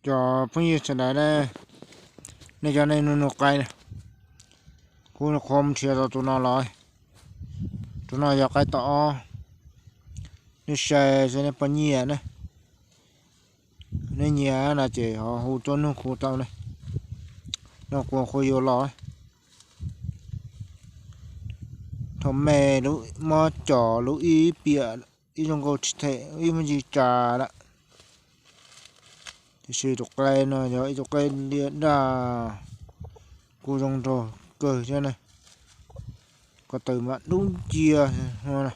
Cov phooj ywg sawv daws ne, nej cov nej nug nug qaib na, kuv qhuav mus nrhiav tau tus no los. Tus no yog qaib tom ob, nej saib saib nej puas nyiam ne. Nej nyiam no ces ho hu tuaj nug kuv tau ne, no kuv qhuav yuav los. Thaum me lub mob cos lub ib piam ib zoo nkaus tsis them ib me ntsis tsa lawm, tiam sis tus qaib no yog ib tug qaib liab daj, kuj zoo nraug kawg thiab na. Ko taw mas dub ncia no na.